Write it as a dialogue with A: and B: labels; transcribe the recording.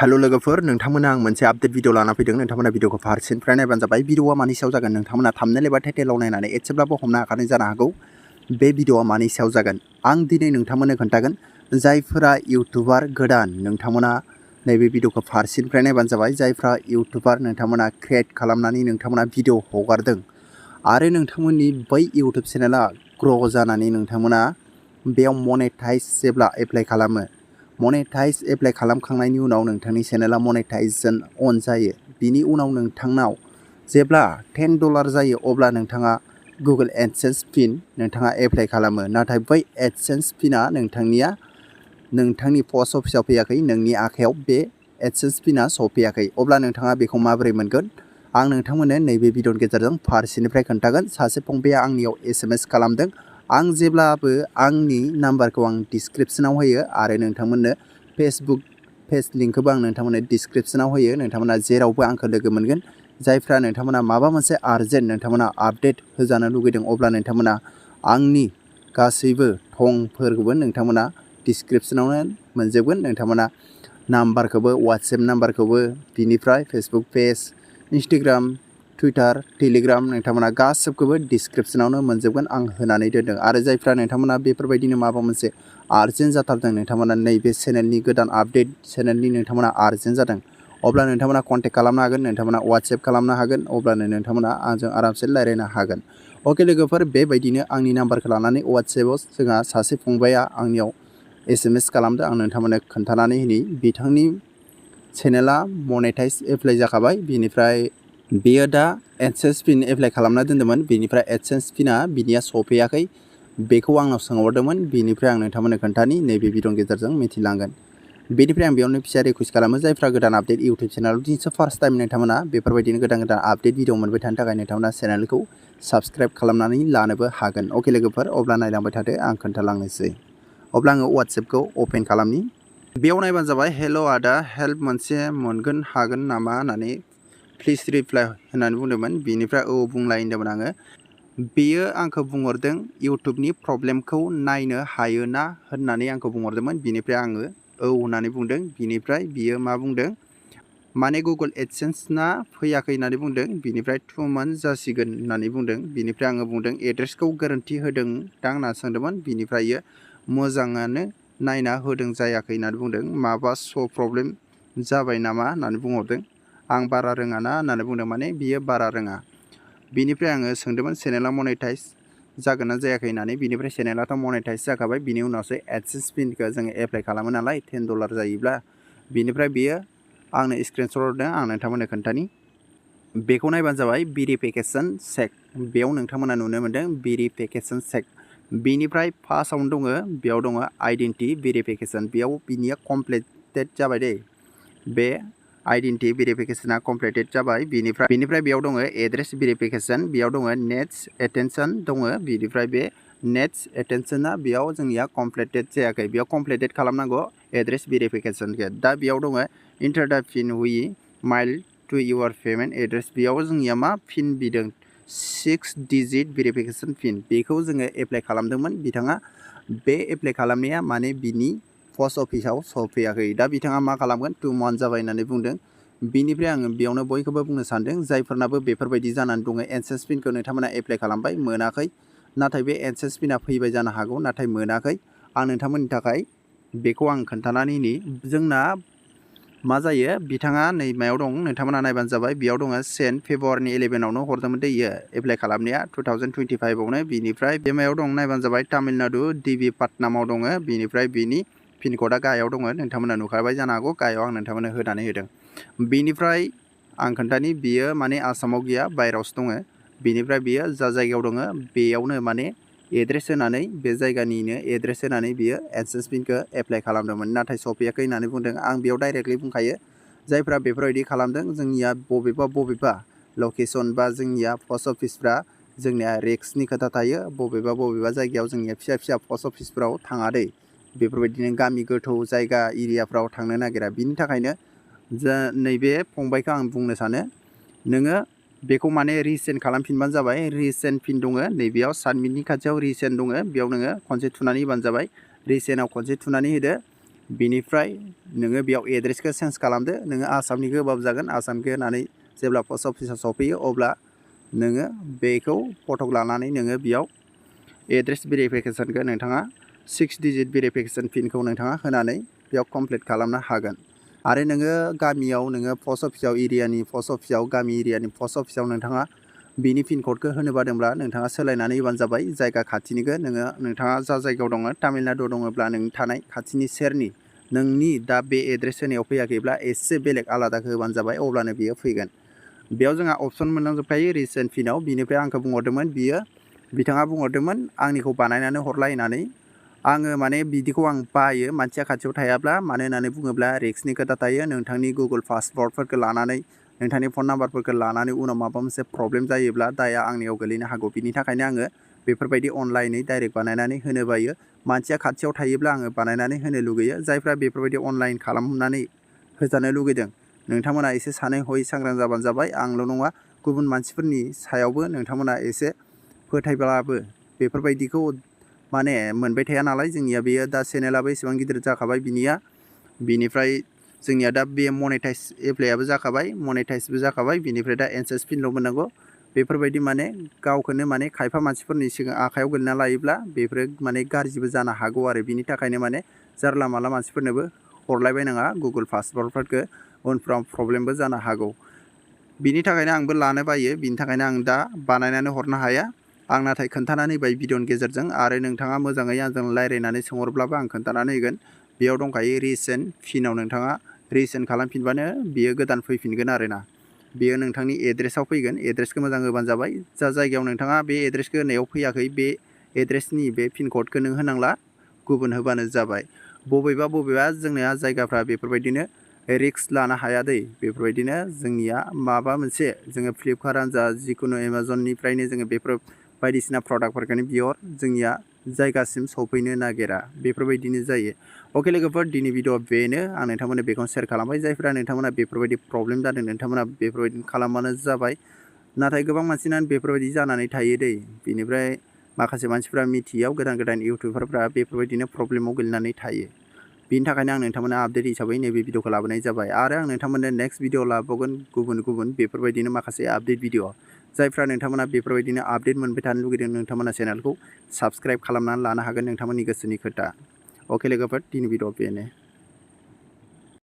A: hello लोगोफोर नोंथांमोना आं मोनसे आपडेट भिडिअ लाना फैदों नोंथांमोना भिडिअखौ फारसेनिफ्राय नायबानो जाबाय भिडिअआ मानि सायाव जागोन नोंथांमोना थाम्बनेल एबा टाइटेलाव नायनानै एसेब्लाबो हमनो हाखानाय जानो हागौ बे भिडिअआ मानि सायाव जागोन आं दिनै नोंथांमोननो खोन्थागोन जायफोरा इउटिउबार गोदान नोंथांमोना नैबे भिडिअखौ फारसेनिफ्राय नायबानो जाबाय जायफ्रा इउटिउबार नोंथांमोना क्रिएट खालामनानै नोंथांमोना भिडिअ हगारदों आरो नोंथांमोननि बै इउटिउब चेनेला ग्र' जानानै नोंथांमोना बेयाव मनेटाइज जेब्ला एप्लाइ खालामो मनेटाइज एप्लाइ खालामखांनायनि उनाव नोंथांनि चेनेला मनेटाइजेशन अन जायो बिनि उनाव नोंथांनाव जेब्ला $10 जायो अब्ला नोंथाङा गुगल एडसेन्स पिन नोंथाङा एप्लाइ खालामो नाथाय बै एडसेन्स पिना नोंथांनि पस्ट अफिसाव फैयाखै नोंनि आखायाव बे एडसेन्स पिना सफैयाखै अब्ला नोंथाङा बेखौ माबोरै मोनगोन आं नोंथांमोननो नैबे भिडिअनि गेजेरजों फारसेनिफ्राय खोन्थागोन सासे फंबाया आंनियाव SMS खालामदों आं जेब्लाबो आंनि नाम्बारखौ आं डिसक्रिप्शनाव होयो आरो नोंथांमोननो फेसबुक पेज लिंकखौबो आं नोंथांमोननो डिसक्रिप्शनाव होयो नोंथांमोना जेरावबो आंखौ लोगो मोनगोन जायफ्रा नोंथांमोना माबा मोनसे आर्जेन्ट नोंथांमोना आपडेट होजानो लुगैदों अब्ला नोंथांमोना आंनि गासैबो थंफोरखौबो नोंथांमोना डिसक्रिप्शनावनो मोनजोबगोन नोंथांमोना नाम्बारखौबो वाट्सएप नाम्बारखौबो बिनिफ्राय Facebook page Instagram Twitter Telegram नोंथांमोना गासिबखौबो डिसक्रिप्शनावनो मोनजोबगोन आं होनानै दोनदों आरो जायफ्रा नोंथांमोना बेफोरबायदिनो माबा मोनसे आर्जेन्ट जाथारदों नोंथांमोना नैबे चेनेलनि गोदान आपडेट चेनेलनि नोंथांमोना आर्जेन्ट जादों अब्ला नोंथांमोना कन्टेक्ट खालामनो हागोन नोंथांमोना वाट्सएप खालामनो हागोन अब्लानो नोंथांमोना आंजों आरामसे रायज्लायनो हागोन अके लोगोफोर बेबायदिनो आंनि नाम्बारखौ लानानै वाट्सएपाव जोंहा सासे फंबाया आंनियाव SMS खालामदों आं नोंथांमोननो खोन्थानानै होनि बिथांनि चेनेला मनेटाइज एप्लाइ जाखाबाय बिनिफ्राय बेयो दा एडसेन्स पिन एप्लाइ खालामना दोन्दोंमोन बेनिफ्राय एडसेन्स पिना बिनिया सफैयाखै बेखौ आंनाव सोंहरदोंमोन बेनिफ्राय आं नोंथांमोननो खोन्थानि नैबे भिडिअनि गेजेरजों मिथिलांगोन बेनिफ्राय आं बेयावनो फिसा रिकुवेस्ट खालामो जायफ्रा गोदान आपडेट इउटिउब चेनेलाव दिनैसो फार्स्ट टाइम नोंथांमोना बेफोरबायदिनो गोदान आपडेट भिडिअ मोनबाय थानो थाखाय नोंथांमोना चेनेलखौ साबस्क्राइब खालामनानै लानोबो हागोन अके लोगोफोर अब्ला नायलांबाय थादो आं खोन्थालांनोसै अब्ला आङो वाट्सएपखौ अपेन खालामनि बेयाव नायबानो जाबाय हेल' आदा हेल्प मोनसे मोनगोन हागोन नामा होननानै प्लिज रिप्लाइ होननानै बुंदोंमोन बेनिफ्राय औ बुंलाय होन्दोंमोन आङो बेयो आंखौ बुंहरदों इउटिउबनि प्रब्लेमखौ नायनो हायो ना होननानै आंखौ बुंहरदोंमोन बिनिफ्राय आङो औ होननानै बुंदों बिनिफ्राय बियो मा बुंदों माने गुगल एडसेन्सना फैयाखै होननानै बुंदों बिनिफ्राय 2 month जासिगोन होननानै बुंदों बिनिफ्राय आङो बुंदों एड्रेसखौ गोरोन्थि होदों दां होनना सोंदोंमोन बिनिफ्राय मोजाङानो नायना होदों जायाखै होननानै बुंदों माबा प्रब्लेम जाबाय नामा होननानै बुंहरदों आं बारा रोङा ना होननानै बुंदों माने बियो बारा रोङा बिनिफ्राय आङो सोंदोंमोन चेनेला मनेटाइज जागोन ना जायाखै होननानै बिनिफ्राय चेनेलाथ' मनेटाइज जाखाबाय बिनि उनावसो एडसेन्स पिनखौ जोङो एप्लाइ खालामो नालाय $10 जायोब्ला बिनिफ्राय बियो आंनो स्क्रिनशट हरदों आं नोंथांमोननो खोन्थानि बेखौ नायबानो जाबाय भेरिफिकेसन चेक बेयाव नोंथांमोना नुनो मोन्दों भेरिफिकेसन चेक बेनिफ्राय फार्स्टआवनो दङ बेयाव दङ आइडेन्टिटि भेरिफिकेसन बेयाव बिनिया कमप्लिटेड जाबाय दे बे आइडेन्टिटि भेरिफिकेसना कमप्लिटेड जाबाय बेनिफ्राय बेयाव दङ एड्रेस भेरिफिकेसन बेयाव दङ नेट्स एटेनसन दङ बेनिफ्राय बे नेट्स एटेनसना बेयाव जोंनिया कमप्लिटेड जायाखै बेयाव कमप्लिटेड खालामनांगौ एड्रेस भेरिफिकेसनखौ दा बेयाव दङ enter the pin we mail to your payment address बेयाव जोंनिया मा पिन बिदों 6 डिजिट भेरिफिकेसन पिन बेखौ जोङो एप्लाइ खालामदोंमोन बिथाङा बे एप्लाइ खालामनाया माने बिनि पस्ट अफिसाव सफैयाखै दा बिथाङा मा खालामगोन 2 month जाबाय होननानै बुंदों बिनिफ्राय आङो बेयावनो बयखौबो बुंनो सानदों जायफोरनाबो बेफोरबायदि जानानै दङ एडसेन्स पिनखौ नोंथांमोना एप्लाइ खालामबाय मोनाखै नाथाय बे एडसेन्स पिना फैबाय जानो हागौ नाथाय मोनाखै आं नोंथांमोननि थाखाय बेखौ आं खोन्थानानै होनि जोंना मा जायो बिथाङा नै मायाव दं नोंथांमोना नायबानो जाबाय बेयाव दङ 10 February 11आवनो हरदोंमोन दे इयो एप्लाइ खालामनाया 2025आवनो बिनिफ्राय बे मायाव दं नायबानो जाबाय तामिलनाडु डिबि पाटनामाव दङ बिनिफ्राय बिनि पिनक'डआ गाहायाव दङ नोंथांमोना नुखाबाय जानो हागौ गाहायाव आं नोंथांमोननो होनानै होदों बेनिफ्राय आं खोन्थानि बियो माने आसामाव गैया बायहेरायावसो दङ बेनिफ्राय बियो जा जायगायाव दङ बेयावनो माने एड्रेस होनानै बे जायगानिनो एड्रेस होनानै बियो एडसेन्स पिनखौ एप्लाइ खालामदोंमोन नाथाय सफैयाखै होननानै बुंदों आं बेयाव डाइरेक्टलि बुंखायो जायफ्रा बेफोरबायदि खालामदों जोंनिया बबेबा लकेसन बा जोंनिया पस्ट अफिसफ्रा जोंनिया रिक्सनि खोथा थायो बबेबा जायगायाव जोंनिया फिसा पस्ट अफिसफ्राव थाङा दै बेफोरबायदिनो गामि गोथौ जायगा एरियाफ्राव थांनो नागिरा बिनि थाखायनो नैबे फंबायखौ आं बुंनो सानो नोङो बेखौ माने रिसेन्ड खालामफिनबानो जाबाय रिसेन्ड पिन दङ नैबेयाव साबमिटनि खाथियाव रिसेन्ड दङ बेयाव नोङो खनसे थुनानै होबानो जाबाय रिसेन्डआव खनसे थुनानै होदो बिनिफ्राय नोङो बेयाव एड्रेसखौ चेन्ज खालामदो नोङो आसामनिखौ होबाबो जागोन आसामखौ होनानै जेब्ला पस्ट अफिसाव सफैयो अब्ला नोङो बेखौ फटक लानानै नोङो बेयाव एड्रेस भेरिफिकेसनखौ नोंथाङा 6 डिजिट भेरिफिकेसन पिनखौ नोंथाङा होनानै बेयाव कमप्लिट खालामनो हागोन आरो नोङो गामियाव नोङो पस्ट अफिसाव एरियानि पस्ट अफिसाव गामि एरियानि पस्ट अफिसाव नोंथाङा बिनि पिन क'डखौ होनो बादोंब्ला नोंथाङा सोलायनानै होबानो जाबाय जायगा खाथिनिखौ नोंथाङा जा जायगायाव दङ तामिलनाडु दङब्ला नोंनि थानाय खाथिनि सेरनि नोंनि दा बे एड्रेस होनायाव फैयाखैब्ला एसे बेलेग आलादाखौ होबानो जाबाय अब्लानो बियो फैगोन बेयाव जोंहा अपसन मोननांजोबखायो रिसेन्ट पिनाव बिनिफ्राय आंखौ बुंहरदोंमोन बिथाङा बुंहरदोंमोन आंनिखौ बानायनानै हरलाय होननानै आङो माने बिदिखौ आं बायो मानसिया खाथियाव थायाब्ला मानो होननानै बुङोब्ला रिक्सनि खोथा थायो नोंथांनि गुगोल पासवर्डफोरखौ लानानै नोंथांनि फन नाम्बारफोरखौ लानानै उनाव माबा मोनसे प्रब्लेम जायोब्ला दाया आंनियाव गोलैनो हागौ बिनि थाखायनो आङो बेफोरबायदि अनलाइनै डाइरेक्ट बानायनानै होनो बायो मानसिया खाथियाव थायोब्ला आङो बानायनानै होनो लुगैयो जायफ्रा बेफोरबायदि अनलाइन खालामनानै होजानो लुगैदों नोंथांमोना एसे सानै हयै सांग्रां जाबानो जाबाय आंल' नङा गुबुन मानसिफोरनि सायावबो नोंथांमोना एसे फोथायब्लाबो बेफोरबायदिखौ माने मोनबाय थाया नालाय जोंनिया बेयो दा चेनेलाबो एसेबां गिदिर जाखाबाय बिनिफ्राय जोंनिया दा बे मनेटाइज एप्लाइआबो जाखाबाय मनेटाइजबो जाखाबाय बिनिफ्राय दा एनसेस पिनल' मोननांगौ बेफोरबायदि माने गावखौनो माने खायफा मानसिफोरनि सिगां आखायाव गोलैना लायोब्ला बेफोरो माने गाज्रिबो जानो हागौ आरो बिनि थाखायनो माने जारला माला मानसिफोरनोबो हरलायबायनाङा गुगोल पासवर्डफोरखौ उनफ्राव प्रब्लेमबो जानो हागौ बिनि थाखायनो आंबो लानो बायो बिनि थाखायनो आं दा बानायनानै हरनो हाया आं नाथाय खोन्थानानै होबाय भिडिअनि गेजेरजों आरो नोंथाङा मोजाङै आंजों रायज्लायनानै सोंहरब्लाबो आं खोन्थानानै होगोन बेयाव दंखायो रिसेन्ट पिनाव नोंथाङा रिसेन्ट खालामफिनबानो बियो गोदान फैफिनगोन आरोना बेयो नोंथांनि एड्रेसाव फैगोन एड्रेसखौ मोजां होबानो जाबाय जा जायगायाव नोंथाङा बे एड्रेसखौ होनायाव फैयाखै बे एड्रेसनि बे पिन क'डखौ नों होनांला गुबुन होबानो जाबाय बबेबा जोंनिया जायगाफ्रा बेफोरबायदिनो रिक्स लानो हाया दै बेफोरबायदिनो जोंनिया माबा मोनसे जोङो फ्लिपकार्टआनो जा जिखुनु एमाजननिफ्रायनो जोङो बेफोर बायदिसिना प्रडाक्टफोरखौनो बिहर जोंनिया जायगासिम सफैनो नागिरा बेफोरबायदिनो जायो अके लोगोफोर दिनै भिडिअ बेनो आं नोंथांमोननो बेखौनो शेयार खालामबाय जायफ्रा नोंथांमोना बेफोरबायदि प्रब्लेम जादों नोंथांमोना बेफोरबायदि खालामबानो जाबाय नाथाय गोबां मानसिनानो बेफोरबायदि जानानै थायो दै बिनिफ्राय माखासे मानसिफ्रा मिथियाव गोदान इउटिउबारफ्रा बेफोरबायदिनो प्रब्लेमाव गोलैनानै थायो बिनि थाखायनो आं नोंथांमोननो आपडेट हिसाबै नैबे भिडिअखौ लाबोनाय जाबाय आरो आं नोंथांमोननो नेक्स्ट भिडिअ लाबावगोन गुबुन बेफोरबायदिनो माखासे आपडेट भिडिअ जायफ्रा नोंथांमोना बेफोरबायदिनो आपडेट मोनबाय थानो लुगैदों नोंथांमोना चेनेलखौ साबस्क्राइब खालामनानै लानो हागोन नोंथांमोननि गोसोनि खोथा अके लोगोफोर दिनै भिडिअ बेनो